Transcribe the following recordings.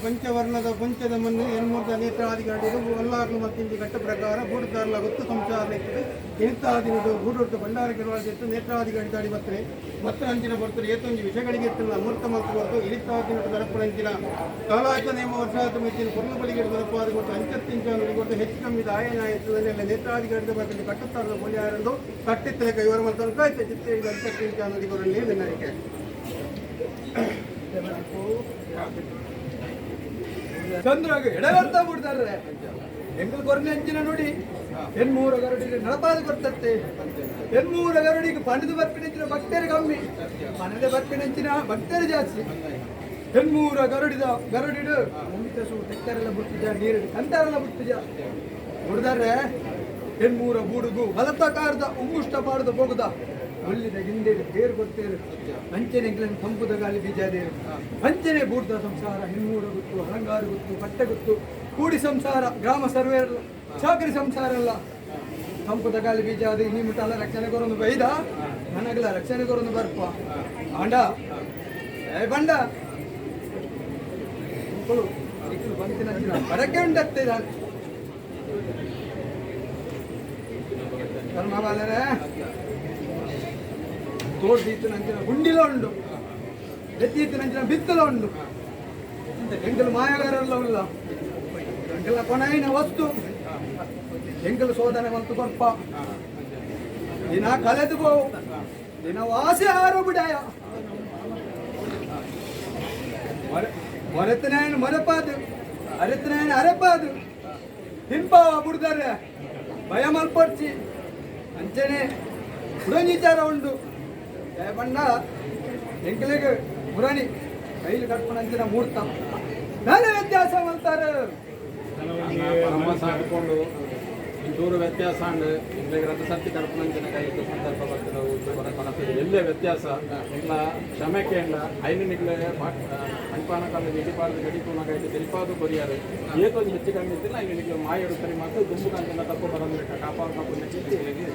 ಪಂಚವರ್ಣದ ಪಂಚದ ಮಣ್ಣು ಎನ್ಮೂರ್ತ ನೇತ್ರಾಧಿಕಾರಿಗಳು ಒಲ್ಲಾಕ್ಲು ಮತ್ತಿಂಚಿ ಕಟ್ಟ ಪ್ರಕಾರ ಬೂಡುದಾರಲ ಗೊತ್ತು ಸಂಸಾರ ಇತ್ತು ಇನಿತಾದಿನದು ಬೂಡುಟ್ಟು ಭಂಡಾರ ಕಿರುವಾಳಿತ್ತು ನೇತ್ರಾಧಿಕಾರಿ ತಾಡಿ ಬತ್ತರೆ ಬತ್ತರ ಅಂಚಿನ ಬರ್ತರೆ ಏತೊಂಜಿ ವಿಷಗಳಿಗೆ ಎತ್ತಿನ ಅಮೃತ ಮಲ್ತು ಕೊರ್ತು ಇನಿತಾದಿನಟ್ಟು ದರಪ್ಪಣಂಚಿನ ಕಾಲಾಚ ನೇಮ ವರ್ಷಾತ ಮೆಚ್ಚಿನ ಪೊರ್ಲು ಬಲಿಗೆ ದರಪಾದ ಕೊಟ್ಟು ಅಂಚತ್ತಿಂಚ ಕೊಟ್ಟು ಹೆಚ್ಚು ಕಮ್ಮಿ ದಾಯ ಎತ್ತದನ್ನೆಲ್ಲ ನೇತ್ರಾಧಿಕಾರಿದ ಬಗ್ಗೆ ಕಟ್ಟುತ್ತಾರದ ಪೊಲಿಯಾರೆಂದು ಕಟ್ಟಿತ್ತಲೆ ಕೈವರ ಮಲ್ತನಕ ಆಯ್ತು ಚಿತ್ತೆ ಇದು ಅಂಚತ್ತಿಂಚ ನುಡಿಗೊರಲ್ಲಿ ನಿನ್ನರಿಕೆ. ಚಂದ್ರಗ್ ಎಡಗರ್ತ ಬಿಡ್ತಾರೆ. ಎಂಗಲ್ ಕೊರ್ನೆ ಅಂಚಿನ ನುಡಿ ಎನ್ಮೂರ ಗರಡಿಗೆ ನಡಪಾದ ಕೊರ್ತತ್ತೆ. ಎನ್ಮೂರ ಗರಡಿಗೆ ಪಣದು ಬರ್ಪಿನಂಚಿನ ಭಕ್ತರು ಕಮ್ಮಿ, ಪಣದ ಬರ್ಪಿನಂಚಿನ ಭಕ್ತರು ಜಾಸ್ತಿ. ಎನ್ಮೂರ ಗರಡಿದ ಗರಡಿಡು ಮುಂತ ಸೂ ತೆಕ್ಕರೆಲ್ಲ ಬುಟ್ಟಿಜ, ನೀರು ಕಂತಾರೆಲ್ಲ ಬುಟ್ಟಿಜ ಬಿಡ್ತಾರೆ. ಎನ್ಮೂರ ಬೂಡುಗು ಬಲತ ಕಾರದ ಉಂಗುಷ್ಟ ಪಾಡದ ಹೋಗುದ ಒಳ್ಳಿದ ಗಿಂದೇರು ತೇರು ಕೊಡ್ತೇರು. ಅಂಚನೆ ಎಂಗ್ಲನ್ ತಂಪುದ ಗಾಳಿ ಬೀಜಾದೇರು. ಅಂಚನೆ ಬೂಡ್ದ ಸಂಸಾರ ಹಿಮ್ಮೂರ ಗುತ್ತು, ಅಲಂಗಾರ ಗುತ್ತು, ಪಟ್ಟೆ ಗುತ್ತು, ಕೂಡಿ ಸಂಸಾರ, ಗ್ರಾಮ ಸರ್ವೇ ಅಲ್ಲ, ಚಾಕರಿ ಸಂಸಾರ ಅಲ್ಲ. ತಂಪುದ ಗಾಳಿ ಬೀಜ ಅದು ಇನಿ ಮುಟ್ಟಲ್ಲ ರಕ್ಷಣೆ ಕೊರೊಂದು ಬೈದ ನನಗಲ ರಕ್ಷಣೆ ಕೊರೊಂದು ಬರ್ಪ. ಆಂಡ ಏ ಬಂಡ ಮಕ್ಕಳು ಇಕ್ಲು ಬಂತಿನ ಬರಕ್ಕೆ ಉಂಡತ್ತೆ. ನಾನು ಧರ್ಮಬಾಲರೇ ತೋಡ್ದೀತು ನಂಚಿನ ಗುಂಡಿಲ ಉಂಡು, ಎತ್ತೀತು ನಂಚಿನ ಬಿತ್ತಲ ಉಂಡು. ಎಂಕಲು ಮಾಯಗಾರಲ್ಲ ಉಲ್ಲ. ಎಂಕಲ ಕೊನೈನ ವಸ್ತು ಎಂಕಲು ಶೋಧನೆ ಮಂತು ಕೊರ್ಪ. ದಿನ ಕಳೆದು ಪೋ ದಿನ ವಾಸಿ ಆರೋ ಬಿಡಾಯ. ಮೊರೆತನಾಯನ ಮೊರೆಪಾದು, ಅರೆತನಾಯನ ಅರೆಪಾದು ತಿನ್ಪಾವ ಬುಡ್ದಾರೆ ಭಯ ಮಲ್ಪರ್ಚಿ. ಅಂಚನೆ ಕುಡೊಂಜಿ ವಿಚಾರ ಉಂಡು ಬಣ್ಣ ಎಂಕಲೆಗ್ ಮುರಣಿ ಕೈಲಿ ಕಟ್ಪಣಂಚಿನ ಮೂರ್ತ ನಾನೇ ವ್ಯತ್ಯಾಸ ಮಾಡ್ತಾರೆ. ನಮ್ಮ ಸಾಕಿಕೊಂಡು ಚೂರು ವ್ಯತ್ಯಾಸ ಅಂಡ್ ಇಂಗ್ಲಿಗೆ ರಥ ಸತ್ತಿ ಕಲ್ಪನಂಚಿನ ಕೈಲಿಕ್ಕೆ ಸಂದರ್ಭ ಬರ್ತದೆ. ಮನಸ್ಸಿಗೆ ಎಲ್ಲೇ ವ್ಯತ್ಯಾಸ ಎಂಗ್ಲ ಕ್ಷಮೆ ಕೇಂದ್ರ ಐನು ನಿಗ್ಲೆ ಅನ್ಪಾನ ಕಾಲ ಇಡಿಪಾರ್ದು ಗಡಿಪೂನ ಕೈಲಿ ತೆಲಿಪಾದು ಕೊರಿಯಾರು. ಏತೊಂದು ಹೆಚ್ಚು ಕಮ್ಮಿ ಇತ್ತಿಲ್ಲ. ಐನು ನಿಗ್ಲೆ ಮಾಯಡು ಸರಿ ಮತ್ತು ದುಂಬು ಕಂತಿನ ತಪ್ಪು ಬರಂದಿರಕ ಕಾಪಾಡ್ಕೊಂಡು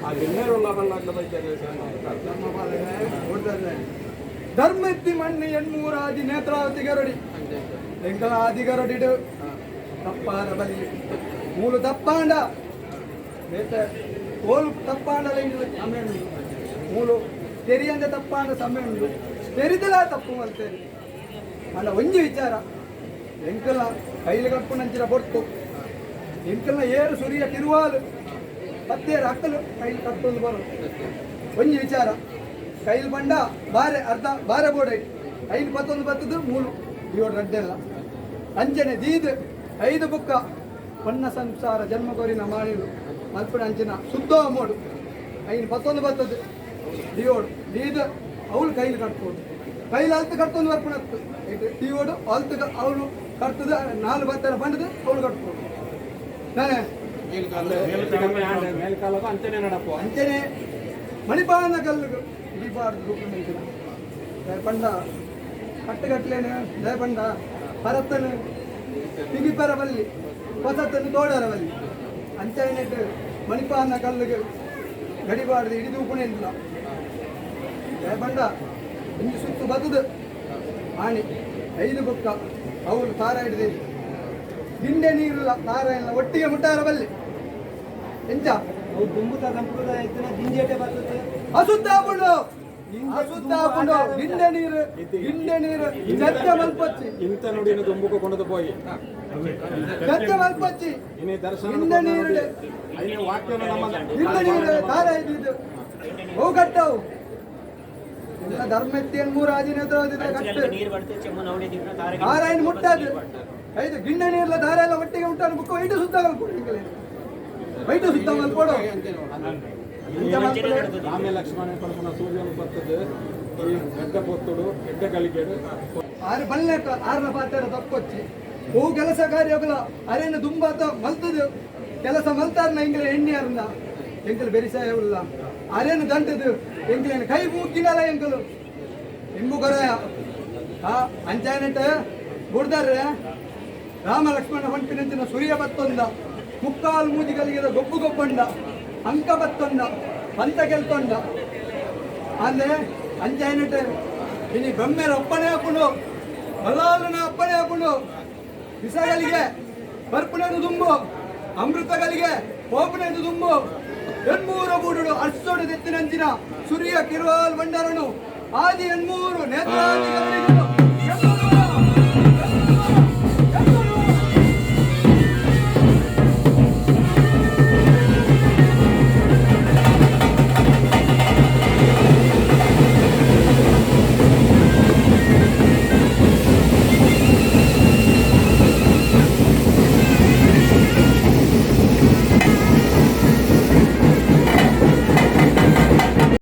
ಆ ಬಿನ್ನೇರುಲ್ಲ ಬಲ್ಲಾಗ್ಲ ಬೈತಾರೆ. ಧರ್ಮ ಎತ್ತಿ ಮಣ್ಣು ಎನ್ಮೂರಾದಿ ನೇತ್ರಾವತಿ ಗರಡಿ ಎಂಕಲ ಆದಿ ಗರಡಿಡು ತಪ್ಪಾದ ಬಲಿ ಮೂಲು ತಪ್ಪಾಂಡ ಬೇತೆ ಕೋಲು ತಪ್ಪಾಂಡಲ ಸಮಯ ಉಂಡು. ಮೂಲು ತೆರಿಯಂದೆ ತಪ್ಪಾಂಡ ಸಮಯ ಉಂಡು, ತೆರಿದಲ ತಪ್ಪು ಮಲ್ತೇರಿ. ಅಂಡ ಒಂಜಿ ವಿಚಾರ, ಎಂಕಲ ಕೈಲಿ ಕಟ್ಪುನಂಚಿನ ಬೊಟ್ಟು ಎಂಕಲ್ನ ಏರು ಸುರಿಯ ತಿರುವಾಲು ಪತ್ತೇರು ಅಕ್ಕಲು ಕೈಲಿ ಕಟ್ಟೊಂದು ಬರು. ಒಂಜಿ ವಿಚಾರ, ಕೈಲಿ ಬಂಡ ಬಾರೆ ಅರ್ಧ ಬಾರೆ ಬೋರ್ಡ್ ಐದು ಪತ್ತೊಂದು ಬತ್ತದು ಮೂಲು ಏಳು ರಡ್ಡೆಲ್ಲ ಅಂಚನೆ ದೀದ್ ಐದು ಬುಕ್ಕ ಪೊನ್ನ ಸಂಸಾರ ಜನ್ಮ ಕೋರಿನ ಮಾಡಿಲು ಮಲ್ಪುನ ಅಂಚಿನ ಶುದ್ಧ ಮೋಡು ಐನು ಪತ್ತೊಂದು ಬತ್ತದು ದಿಯೋಡು ದೀದ್ ಅವಳು ಕೈಲಿ ಕಟ್ಬೋದು. ಕೈಲಿ ಅಲ್ತು ಕಟ್ಟೊಂದು ಬರ್ಪುನತ್ತು ದಿಯೋಡು ಅಲ್ತು ಅವಳು ಕಟ್ತದ ನಾಲ್ ಬತ್ತರ ಬಂಡದು ಅವಳು ಕಟ್ಬೋದು ನಾನೇ. ಮೇಲ್ಕಾಲದ ಅಂಚನೆ ನಡಪು. ಅಂಚನೆ ಮಣಿಪಾನ ಕಲ್ಲು ಇಡಿಬಾರ್ದು ರೂಪು ಪಂಡ ಕಟ್ಟುಗಟ್ಲೇನು ದಯಪಂಡ ಪರತ್ತನು ತಿಗಿಪರ ಬಲ್ಲಿ ಹೊಸತನ್ನು ತೋಡರ ಬಲ್ಲಿ ಅಂಚನೆ ಮಣಿಪಾನ ಕಲ್ಲಿಗೆ ಗಡಿಬಾರ್ದು ಹಿಡಿದು ಉಪಣೆ ಇಲ್ಲ. ದಯಪಂಡ ಒಂಜಿ ಸುತ್ತು ಬತ್ತದು ಆಣಿ ಐದು ಬುಕ್ಕ ಅವಳು ತಾರ ಹಿಡಿದು ಗಿಂಡೆ ನೀರುಲ್ಲ ತಾರ ಇಲ್ಲ ಒಟ್ಟಿಗೆ ಮುಟ್ಟಾರ ಬಲ್ಲಿ ಎಂಚ. ಅವು ದುಂಬುತ ಸಂಪ್ರದಾಯ ಇತ್ತಿನ ದಿಂಜೇಟೆ ಬರ್ತದೆ. ಅಶುದ್ಧ ಆಪುಂಡು, ಅಶುದ್ಧ ಆಪುಂಡು. ಗಿಂಡೆ ನೀರು, ಗಿಂಡೆ ನೀರು ಚರ್ಚೆ ಮಲ್ಪಚ್ಚಿ. ಇಂಥ ನುಡಿನ ದುಂಬುಕ ಕೊಂಡದು ಪೋಯಿ. ಚರ್ಚೆ ಮಲ್ಪಚ್ಚಿ. ಇನಿ ದರ್ಶನ ಗಿಂಡೆ ನೀರು ಐನ ವಾಕ್ಯನ ನಮ್ಮ ಗಿಂಡೆ ನೀರು ತಾರ ಇದ್ದಿದ್ದು ಅವು ಕಟ್ಟವು ಎಲ್ಲ ಧರ್ಮ ಎತ್ತಿ ಮೂರು ಆದಿನ ಕಟ್ಟು. ನೀರು ಬರ್ತದೆ ಚೆಮ್ಮು ನವಣೆ ದಿನ ತಾರಗೆ. ದಾರ ಮುಟ್ಟಾದು ಐದು ಗಿಂಡೆ ನೀರ್ಲ ದಾರ ಎಲ್ಲ ಒಟ್ಟಿಗೆ ಮುಟ್ಟಾನು ಬುಕ್ಕ ಐಟು ಸುತ್ತ ಮಲ್ಕೊಡು, ಐಟು ಸುತ್ತ ಮಲ್ಕೊಡು. ಇಂಚ ಮಲ್ಪಲೆ. ರಾಮ ಲಕ್ಷ್ಮಣ ಪಡ್ಪುನ ಸೂರ್ಯನ ಬರ್ತದೆ ಈ ಎಡ್ಡ ಪೊತ್ತುಡು ಎಡ್ಡ ಗಳಿಗೆಡು. ಆರು ಬಲ್ಲೆಟ ಆರ್ನ ಪಾತ್ರ ತಪ್ಪೊಚ್ಚಿ ಹೂ ಕೆಲಸ ಕಾರ್ಯಗಳ ಅರೇನು ದುಂಬಾತ ಮಲ್ತದು ಕೆಲಸ ಮಲ್ತಾರ್ನ ಎಂಗ್ಲ ಎಣ್ಣೆ ಅರ್ನ ಎಂಕಲು ಬೆರಿಸಾಯ ಉಲ್ಲ ಅರೇನು ದಂಟದು ಎಂಕ್ಲೇನು ಕೈ ಮೂಕಿನಲ್ಲ ಎಂಕಲು ಎಂಬು ಕೊರಯ ಆ ಅಂಚಾನೆಟ್ ಬುಡ್ದಾರೆ. ರಾಮ ಲಕ್ಷ್ಮಣ ಹೊಂಟಿನಂಚಿನ ಸೂರ್ಯ ಬತ್ತೊಂದ ಮುಕ್ಕಾಲು ಮೂಜಿಗಲಿಗೆದ ಗೊಬ್ಬು ಗೊಬ್ಬಂಡ ಅಂಕ ಬತ್ತೊಂದ ಪಂತ ಕೆಲ್ತೊಂಡ. ಅಂದ್ರೆ ಅಂಚಾನೆಟ್ ಇನಿ ಬೆಮ್ಮೆರ ಅಪ್ಪಣೆ ಹಾಕೊಂಡು ಮಲ್ಲಾಲನ ಅಪ್ಪಣೆ ಹಾಕೊಂಡು. ವಿಷಗಳಿಗೆ ಬರ್ಪುನದು ದುಂಬು, ಅಮೃತಗಳಿಗೆ ಪೋಪುನದು ದುಂಬು, ಎಣ್ಮೂರ ಬೂಡುಡು ಅರ್ಸೋಡು ದೆತ್ತಿನಂಚಿನ ಸುರಿಯ ಕಿರುವಾಲ್ ಬಂಡರನು ಆದಿ ಎಣ್ಮೂರು ನೇತ್ರಾವತಿ.